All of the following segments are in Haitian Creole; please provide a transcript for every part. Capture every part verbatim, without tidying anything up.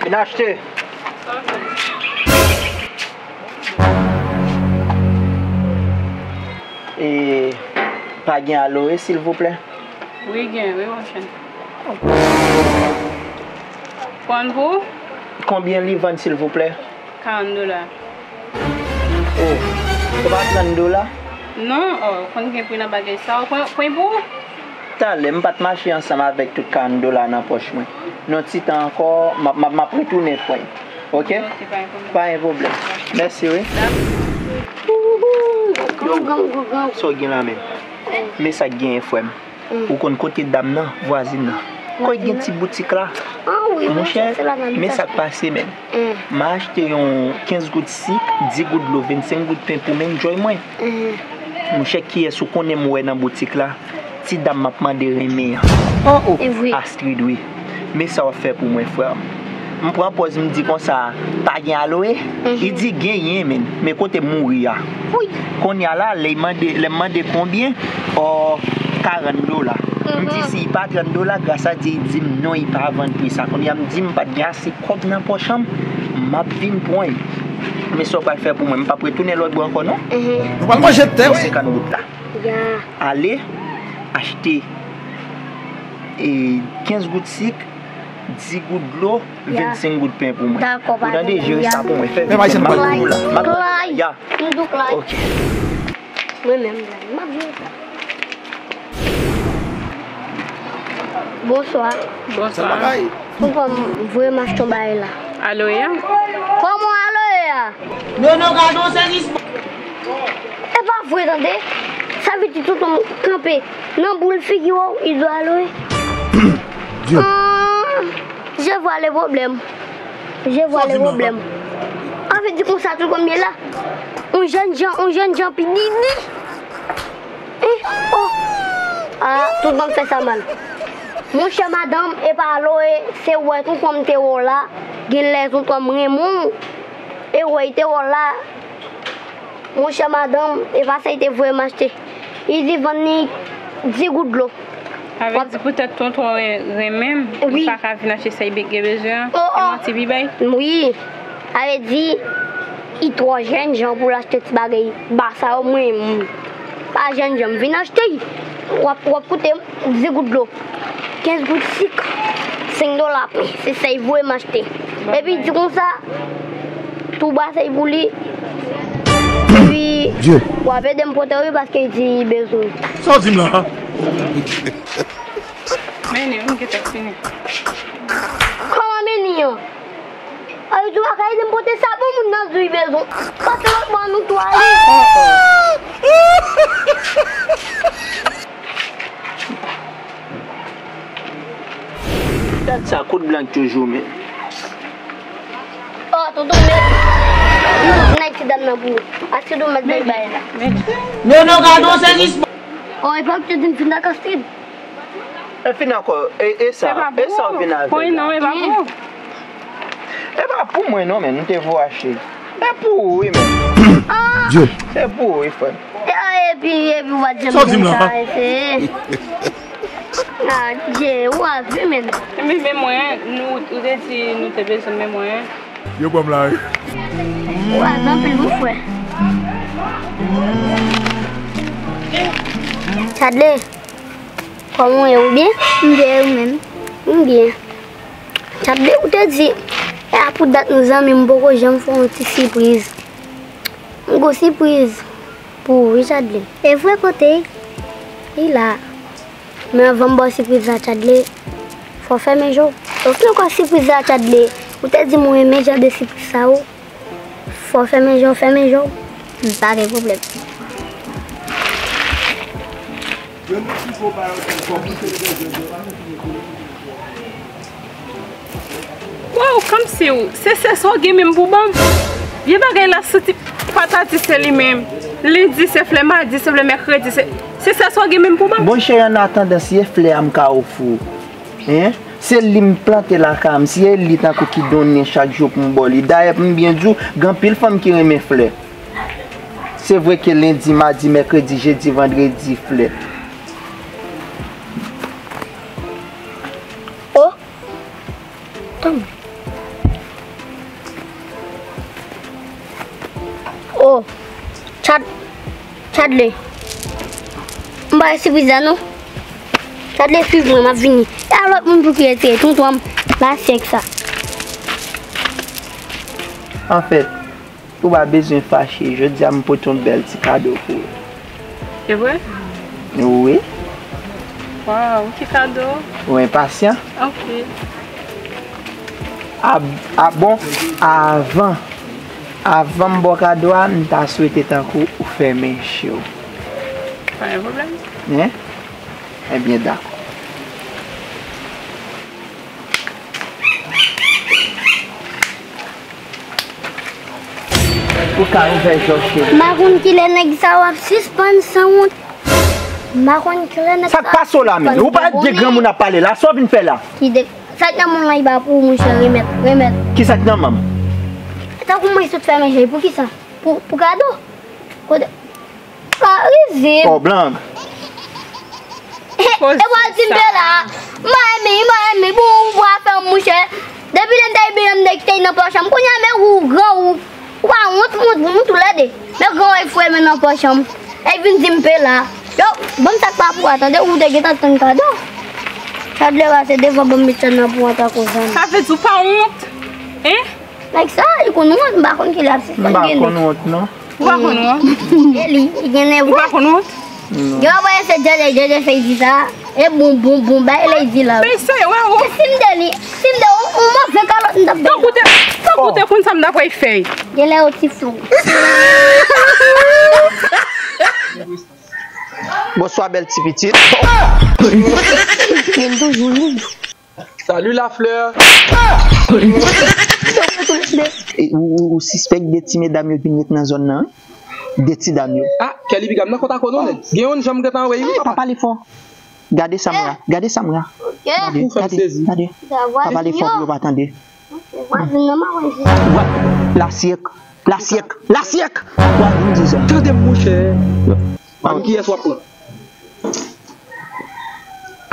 Vin achte. E, pa gen aloe, silvouplè? Wi, gen, wi, monchè. Pran pou? Konbyen li vann, silvouplè? Karant dola. Oh, se pa trant dola? Non, oh, konn gen pri nan bagay sa. Ou pran, pran pou ou? Talè, m pa t mache ansanm avèk tout karant dola nan pòch mwen. Nan ti tan ankò, m ap, m ap, m ap retounen pran. Oke? Oke, pa gen pwoblèm. Pa gen pwoblèm. Mèsi, wi. Yo, sa w gen la menm? Men sa k genyen, frè m. Ou konn kote dam nan, vwazin nan. Kote gen ti boutik la? Monchè, men sa k pase menm. M achte yon kenz goud sik, dis goud dlo, vennsenk goud pen pou m enjoy mwen. Monchè, kiyès ou konnen m wè nan boutik la? Ti dam m ap mande renmen an. Oh, oh, Astrid, wi. Men sa w ap fè pou mwen, frè m. M pran pòz, m di konsa, pa gen aloe? Li di genyen, men, men kote m mouri a? Kounye a la, lè m mande, lè m mande konbyen, oh, karant dola. M di si li pa trant dola, gras a Dye, li di m non, li pa vann pri sa. Kounye a, m di m pa t gen ase kòb nan pòch an, m ap vin pran l. Men sa w pral fè pou mwen, m p ap retounen lòt bò ankò, non. Nou pral manje tè, wi. Senkant goud la. Ale, achte, e, kenz goud sik, dis goud dlo, vennsenk goud pen pou mwen. Ou tande, jere sa pou mwen. Fè vit, m ap vin pou la. M ap vin pou la. Ya. Ok. Mwen menm, m ap jere sa. Bonswa. Bonswa. Ou pa voye m achte yon bagay la. Aloe a? Kòman aloe a? Non, non, gade yon sèvis. E pa vre, tande. Sa vle di tonton kanpe nan boul figi w, li dwe aloe. Dieu. Ah, je vois le problème. Je vois le problème. An vle di konsa tou konbyen la? On jènjan, on jènjan pi didi. Eh, oh. Ah, tout bann fè sa mal. Monchè madanm, e pa aloe, se wè tonton m te wè w la, gen lè tonton m renmen w, e wè l te wè w la. Monchè madanm, e pa sa l te voye m achte. Li di vann li dis goud dlo. Sa vle di poutèt tonton renmen m, li pa ka vin achte sa l gen bezwen an. E manti li bay? Wi. Sa vle di, li twò jènjan pou l achte ti bagay ba sa yo, mwen, m pa jènjan, m vin achte l. W ap, w ap koute m dis goud dlo, kenz goud sik, senk dola pen. Se sa l voye m achte. Epi l di konsa, tou ba se pou li. Epi, w ap ede m pote wi, paske l di li bezwen. Sa w di m la? Mennen, m gentan fini. Kòman mennen an? Ay, ou pa ka ede m pote sa pou moun nan di bezwen. Pase lòt bò nou tou ale. Dat sa kout blag toujou, men. Oh, tonton, men. Nèg ti dam nan pou ou. Asid ou mèt bay bay la. Non, non, gade yon sèvis. Oh, e pa ou ki te di m fin ak Astrid? E fin ankò, e, e sa, e sa w vin avè l la? Pwen non, e pa pou ou. E pa pou mwen non, men, m te vo achte. E pou ou, wi, men. Dieu. E pou ou, wi, frè. E, epi, epi, w ap di m sa, e. Ah, Dieu, w ap vi, men. Epi, men mwen, nou, ou te di nou te bezwen, men mwen. Yo pran m la, wi. Ou ap anpil, mon frè. Chadley. Kòman w ye, ou byen? M byen, ou menm? M byen. Chadley, ou te di, e a pou dat nou zanmi, m poko janm fè w yon ti sipriz. M gon sipriz pou ou, wi, Chadley. E vre, kote l? Li la. Men anvan m ba w sipriz la, Chadley, fò w fèmen je w. Oke, ankò sipriz la, Chadley. Ou te di m ou renmen jan de sipriz sa yo. Fò w fèmen je w, fèmen je w. M pa gen pwoblèm. Waw, kòmsi w, se sèl sa w gen menm pou ban m? Vye bagay la soti patati se li menm. Lendi se flè, madi se flè, mèkredi se, se sèl sa w gen menm pou ban m? Monchè, an atandan, si e flè a m ka ofri w. Hein? Se li m plante lakay m, si e li tankou ki donnen chak jou pou m ba w li. Dayè, pou m byen di w, gen anpil fanm ki renmen flè. Se vre ke lendi, madi, mèkredi, jedi, vandredi, flè. Oh! Oh, Chad, Chadley. M pa sipriz la non. Chadley, swiv mwen, m ap vini. E a lòt moun pou ki retire tonton an, m pa sèk sa. Anfèt, ou pa bezwen fache. Jodi a, m pote yon bèl ti kado pou ou. Se vre? Wi. Waw, ki kado? Ou enpasyan? Ok. A, a bon, avan, avan m ba w kado a, m ta swete tankou ou fèmen je w. Pa gen pwoblèm. Hein? Ebyen, dakò. Ou ka ouvè je w, cheri. M pa konn kilè nèg sa yo ap sispann sanwont. M pa konn kilè nèg sa yo ap sispann. Sa k pase w la menm? Ou pa de granmoun ap pale la, sa w vin fè la? Ki de, sa k nan mwen la, li pa pou ou, monchè, remèt, remèt. Kisa k nan men m? Tankou mwen sot fèmen je, poukisa? Pou, pou kado? Kote? Pa rizib. Oh, blan. E w al di m pe la. M pa renmen, m pa renmen. Bon, ou pa fè m, monchè. Depi lè m te byen, m te kite l nan pòch an. Kounye a, men ou gran ou. Ou pa wont, wont, wont ou lède. Men gran ou, e foure men nan pòch an. E vin di m pe la. Yo, ban m sa k pa pou a, tande, ou te gentan tann kado. Chadley pase devan, ban m met chan nan pou an tankou zam. Sa vle di ou pa wont? Hein? Nèg sa, li konn wont, m pa konn kilè ap sispann gen nèg. M pa konn wont, non. Ou pa konn wont? E li, li gen nèg. Ou pa konn wont? Non. Yo, mwen, se Djèdjè, Djèdjè fè di sa. E bon, bon, bon, bay lè di la. Men se, wè, wè. E si m de li, si m de ou, ou move kalòt, m t ap bay. Tankou te, tankou te konn sa m t ap wè fè. Genlè ou ti fou. Bonswa, bèl ti pitit. Gen toujou li. Salut la fleur. E, ou, ou, ou sispèk de ti medam yo vin ret nan zòn nan, wi? De ti dam yo. Ah, Kelly piga m nan kont ak ou non, nèg. Gen youn janm gentan wè, wi, papa. Pa pale fò. Gade Samra, gade Samra. Gade, gade, gade. Pa pale fò pou yo pa tande. Vwazin nan, m ap wè. Wè, lasyèk, lasyèk, lasyèk. Wè, m di sa. Tande m, monchè. Ban m kiyès w ap pran.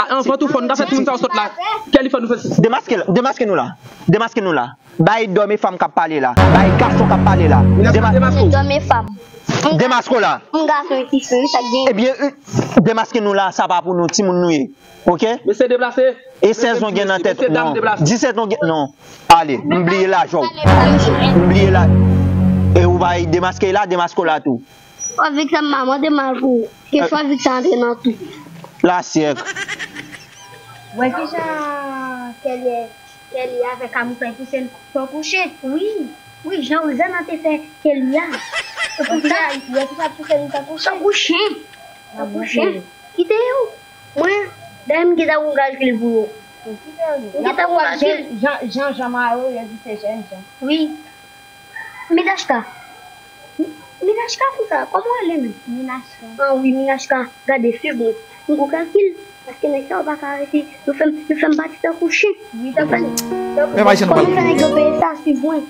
A, anvan tou, fò n ta fè timoun sa yo sot la. Kelly, fò nou fè. Demaske, demaske nou la. Demaske nou la. Bay dòm e fanm k ap pale la. Bay gason k ap pale la. Dema-, demaske w. Dòm e fanm. Demaske w la. M gason ki fè, wi, sa k gen. Ebyen, euh, demaske nou la, sa pa pou nou, timoun nou ye. Ok? Mesye deplase. E sèz an gen nan tèt ou, non. Disèt an gen, non. Ale, m bliye lajè w. M bliye la. E ou bay demaske la, demaske w la tou. Fò Victor m pa mande mal pou ou. Ke fò Victor antre nan tou. Lasyèk. Wè kijan Kelly, Kelly avèk Amou fè pouse l tankou chen. Wi, wi, jan Rosanna te fè Kelly a. Wè kijan, wè kijan pouse l tankou chen. Tankou chen. Tankou chen. Kite yo. Mwen, dayè m gentan gon kalkil pou yo. M gentan gon kalkil. Jan, jan, jan Mario, yo di se jèn jan. Wi. Minachka. Mi-, Minachka, konsa, kòman w rele menm? Minachka. Ah wi, Minachka. Gade, swiv mwen. M gon kalkil. Paske nèg sa yo pa ka rete. Yo fè m, yo fè m pati tankou chen. Wi, tankou, tankou. Men Ayisyen nou pa. Kòman fè nèg yo peye sa, swiv mwen.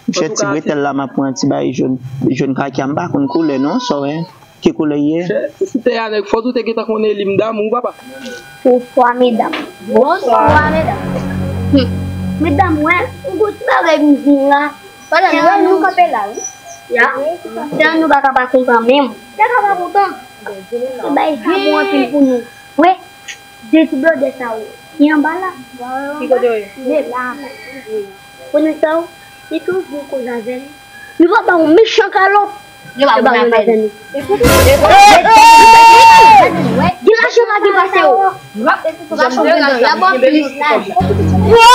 Monchè, ti bretèl la, m ap pran ti bagay jòn, jòn kaki a, m pa konn koulè non, sa w wè? Ki koulè l ye? Monchè, se sou tè a, nèg, fò w te gentan konnen li m damou, papa. Bonswa, medam. Bonswa, medam. Hmm. Medam, wè, m gon ti bagay m di la. Pandan nou wè nou kanpe la, wi. Ya. Pandan nou pa ka pa kontan menm. Te ka pa kontan. Bay sa bon anpil pou nou. Wè. De ti blòdè sa yo ki anba la. Ki kote yo ye? Yo la. Konnen sa yo? Li toujou koz avè l. Yo pa ba yon mechan kalòt. Yo pa ba yon avè nou. Gen lajan pa gen pase yo. Yo ap pase yo. Y ap ba w plis lajan. Yo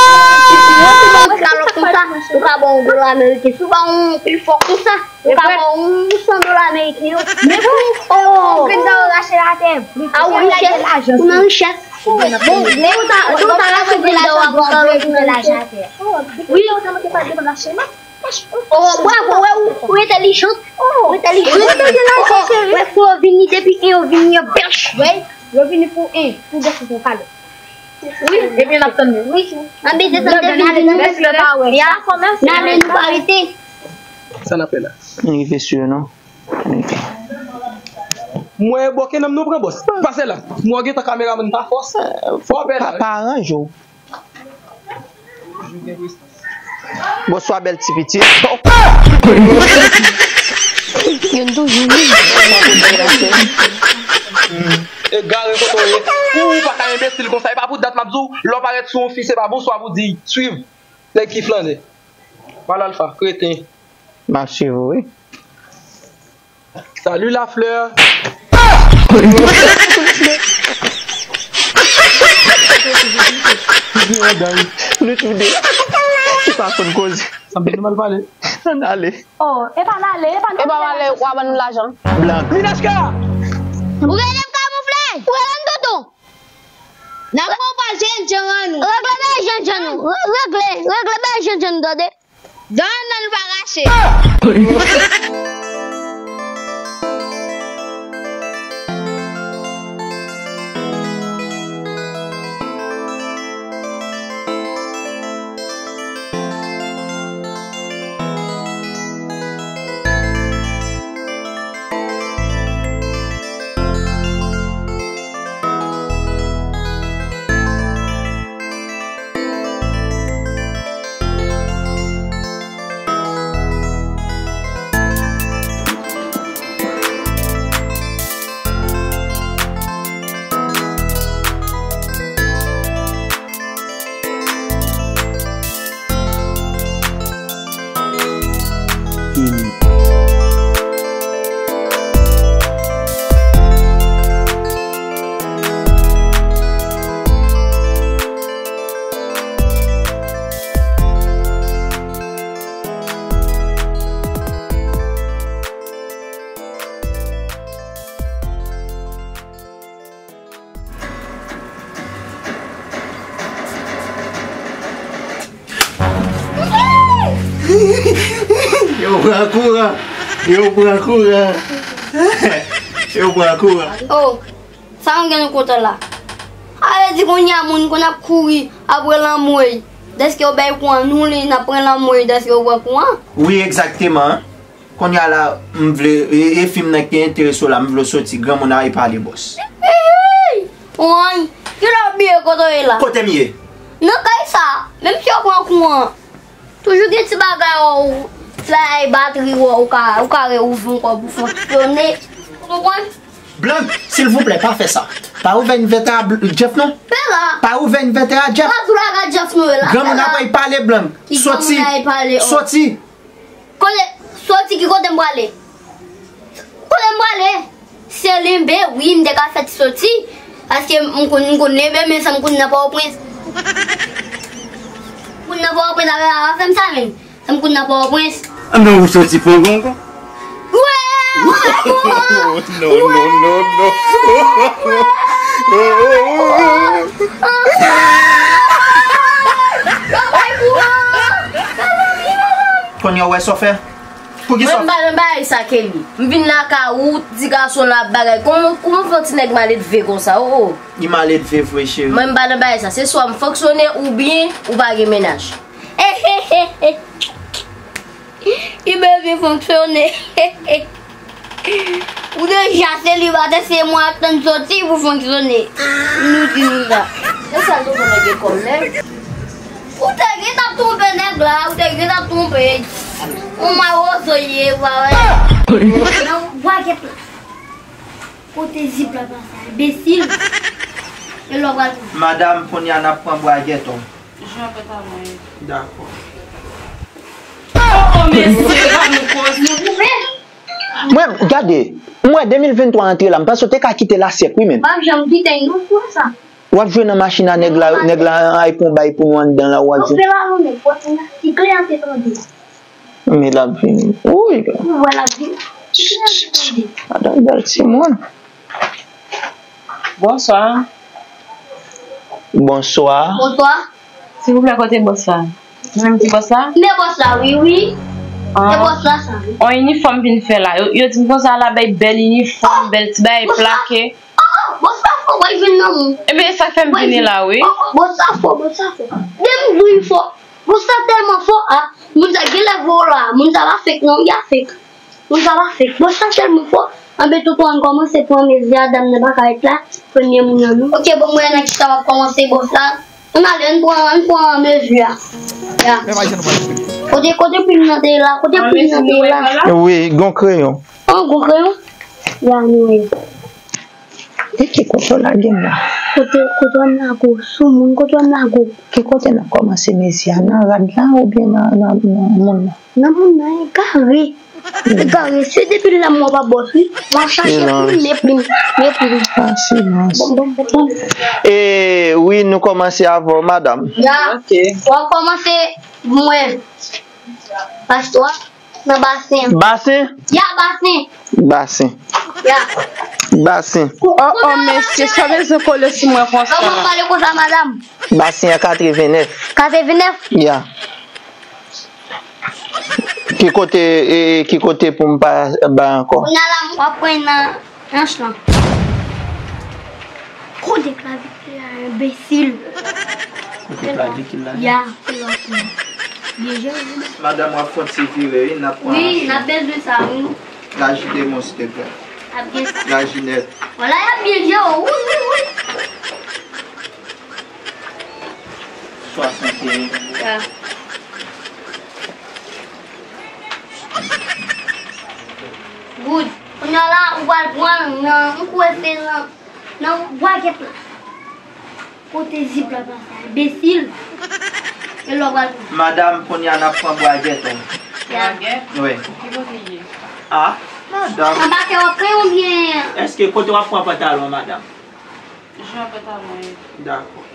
te ba yon kalòt konsa, yo ka ba yon dola ameriken. Si w ba yon pil fò konsa, yo ka ba w yon san dola ameriken yo. Men pou ou, grenn sa yo rache atè. A ou richès, ou nan richès. Bon, lè yo ta, lè yo ta rache grenn sa yo a konsa, yo tounen lajan atè. Wi, yo ta manke pa devan rache la. Oh, bravo, wè ou, ou entèlijant. Ou entèlijant. Wè, fò yo vini depi en yo vini, yo bèch. Wè, yo vini pou en, pou bèch pou kalòt. Wi, ebyen n ap tann nou. Wi. Anben desann depi vini. Mèsi, lè pa wè. Ya, n ale nou pa rete. Sa n ap fè la? Nou rive sou yo non. Nou rive. Mwen bòke nanm nou pran bòs. Pase la. Mwen gentan kameramann pa fòs. Fò w pè la. Pa, pa aranje w. Bonswa, bèl ti pitit. Youn toujou. Egare kote w ye. Ou pa ka enbesil konsa. E pa pou dat m ap di w, lè w parèt sou yon fi, se pa bonswa pou di, swiv. Nèg ki flannen. Pale Alpha, kreten. M ap swiv ou, wi. Salut la fleur. Nou toude. Ou pa konn koze. Sanble nou mal pale. Ann ale. Oh, e pa n ale, e pa n ale. E pa n ale, w a ban nou lajan. Blan. Linachka! Ou rele m kamoufle? Ou rele m tonton? N ap pran pa jennjan an nou. Regle bay jennjan nou. Re-, regle, regle bay jennjan nou, tande. Dan nan nou pa rache. Yo pran kouran. Yo pran kouran. Yo pran kouran. Oh, sa nou gen nou kontan la. A vle di kounye a moun konn ap kouri apre lanmwey. Dèske yo bay kouran nou li, n ap pran lanmwey dèske yo pran kouran. Wi, egzakteman. Kounye a la, m vle, e, e fi m nan ki enterese w la, m vle w soti, granmoun a e pale bòs. Woy, kilè w bliye kote w ye la? Kote m ye? Nan kay sa, menm si yo pran kouran, toujou gen ti bagay w, fè batri w, ou ka, ou ka reouvri ankò pou fonksyone. Ou konprann? Blan, silvouplè, pa fè sa. Pa ouvè envètè a, Bl-, Jeff, non. Fè la. Pa ouvè envètè a, Jeff. Pa tou la gad Jeff nou la. Granmoun ap pale, Blan. Soti. Soti. Kote, soti ki kote m prale? Kote m prale? Se lenbe, wi, m te ka fè ti soti. Paske m konn, m konn lenbe, men sa m konn nan Pòtoprens. M konn nan Pòtoprens, avè a pa fè m sa menm. Sa m konn nan Pòtoprens. Ah non, ou soti Pongongon? Wè, wè, wè. Non, non, non, non. Kounye a w wè sa w fè? Poukisa? Mwen m pa nan bagay sa, Kelly. M vin lakay ou, ti gason la ap bagay. Kòman, kòman w fè yon ti nèg maledve konsa? Oh, oh. Li maledve vre, cheri. Mwen m pa nan bagay sa. Se swa m fonksyone oubyen ou pa gen mennaj. Li bezwen fonksyone. Ou deja selibatè, se mwen ap tann soti pou fonksyone. Nou di nou sa. Se sa l tonton nan gen kòm nèg. Ou te gentan twonpe nèg la, ou te gentan twonpe. Ou mawozo ye, ou pa wè. Nan bwagèt la. Kote zip la pase, enbesil. E lè w pral pran. Madam, kounye a n ap pran bwagèt, o. Jan fè ta mwen. Dakò. Oh, oh, mesye, pa nou koze. Mwen, gade, m wè de mil venntwa antre la, m panse w te ka kite l a sèk, wi, menm. M ap janm kite l, non, pou sa. W ap jwe nan machin a nèg la, nèg la ay pon bay pou nou anndan la, w ap jwe. Yo fè la, non, men, pòt la, ti kle an te tande. Men l ap vini. Wi. Ou wè l ap vini. Ti kle an te tande. Madanm bèl timoun. Bonswa. Bonswa. Bonswa. Silvouplè, kote bòs la? Mwen menm ki bòs la? Men bòs la, wi, wi. Ah. Se bòs la, sa, wi. On inifòm vin fè la. Yo, yo di m konsa la bay bèl inifòm, bèl ti bagay plake. Oh, oh, bòs la fò, w pral jwenn nan moun. Ebyen, e sa k fè m vini la, wi. Oh, oh, bòs la fò, bòs la fò. Depi m di w li fò, bòs la tèlman fò, a. Moun sa genlè vo la, moun sa pa fake non, li pa fake. Moun sa pa fake. Bòs la tèlman fò, anben tonton an kòmanse pran mezi a, dam nan pa ka ret la, premye moun nan non. Ok, bon, mwen nan kisa w ap kòmanse, bòs la? Ann ale, ann pran, ann pran mezi a. Ya. Men pa jan nou pral fè. Kote, kote plim nan te ye la? Kote plim nan te ye la? Wi, gon kreyon. An, gon kreyon? Ya, nou ye. E ki kote w lage m la? Kote, kote w lage w? Sou moun, kote w lage w? Ki kote n ap kòmanse mezi a? Nan rad la oubyen nan, nan, nan moun nan? Nan moun nan, e kare. E kare, se depi l la m wè w pa bòs, wi. W ap chache plim, men plim, men plim. Ah, silans. Bon, bon, bon, bon. E wi, nou kòmanse avè w, madanm. Ya. Ok. W ap kòmanse, mwen. Pastè. Nan basen an. Basen? Ya, basen. Basen. Ya. Basen. Oh, oh, mesye, sa bezwen kole sou mwen konsa. Kòman w pale konsa, madanm? Basen an katrevennèf. Katrevennèf? Ya. Ki kote, e, ki kote pou m pa bay ankò? Kounye a la, m ap pran nan Anch lan. Kote klavik la, enbesil. Kote klavik la? Ya, se la. Byen jere, wi. Madanm, w ap fè yon ti vire, wi, n ap pran. Wi, n ap bezwen sa, wi. Gaji de mwen, silteplè. Ap gen sa. Gaji nèt. Vwala, y ap byen jere, wi, wi, wi. Swasanteyen. Ya. Good. Kounye a la, ou pral pran l nan, m kwè se nan, nan bwagèt la. Kote zip la pase a, enbesil. E lè w pral pran. Madanm, kounye a n ap pran bwagèt, wi. Ya. Bwagèt? Wi. Ki kote l ye? Ah, madanm. Anba tè w ap pran oubyen? Èske kote w ap pran pantalon, madanm? Jan pantalon ye. Dakò.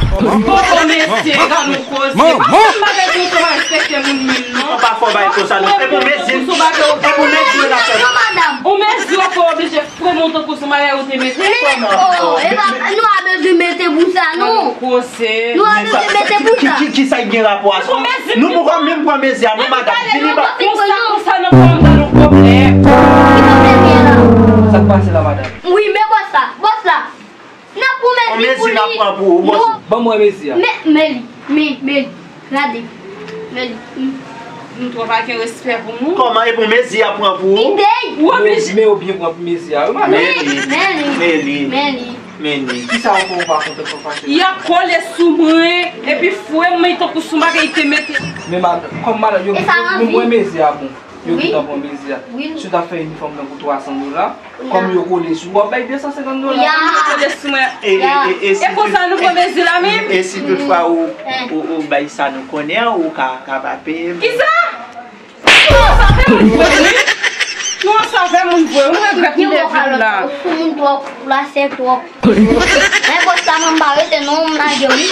Bon, bon, mesye, gad yon koze. Manman! Bagay konsa pa respekte moun menm, non. Ou pa fè bagay konsa, non. E pou mezi, e pou mezi, n ap fè. Non, madanm. Ou mezi, w ap oblije fre montan pou sou bagay ou te mete. Men, oh, e pa, nou pa bezwen mete pou sa, non. Gad yon koze. Nou pa bezwen mete pou sa. Ki, ki, ki sa ki gen rapò a sa? Nou poko menm pran mezi a, non, madanm. Vini ba. Konsa, konsa, nan pran nan yon pwoblèm. Ki pwoblèm gen la? Sa k pase la, madanm? Wi, men bòs la, bòs la. N ap pran mezi pou li. Ban mwen mezi a. Men, men li, men, men li. Gade. Men li. M twò pa gen respè pou nou. Kòman e pou mezi a pran pou ou? Li peye. Ou oblije. Men ou byen pran pou mezi a, wi, madanm. Men li. Men li. Men li. Men li. Men li. Kisa ou fè ou pa kontan fò fache? Y ap kole sou mwen, epi fre mwen tankou sou bagay te mete. Men madanm, kòm madanm, yo, yo, yo mwen mezi a bon. Yo gentan pran mezi a. Si w ta fè inifòm nan pou twa san dola, kòm yo kole sou ou, w ap bay de san senkant dola. Kòm yo kole sou mwen. E, e, e, e si konsa nou pran mezi la menm? E si toutfwa ou, ou, ou bay sa nou konnen an, ou ka, ka pa peye m. Kisa? Nou ansanm avè moun vre, wi. Nou ansanm avè moun vre, wi, regrèt m te vin la. Sou moun twòp, la sè twòp. Men bòs la, mwen m pa rete non, m lage wi.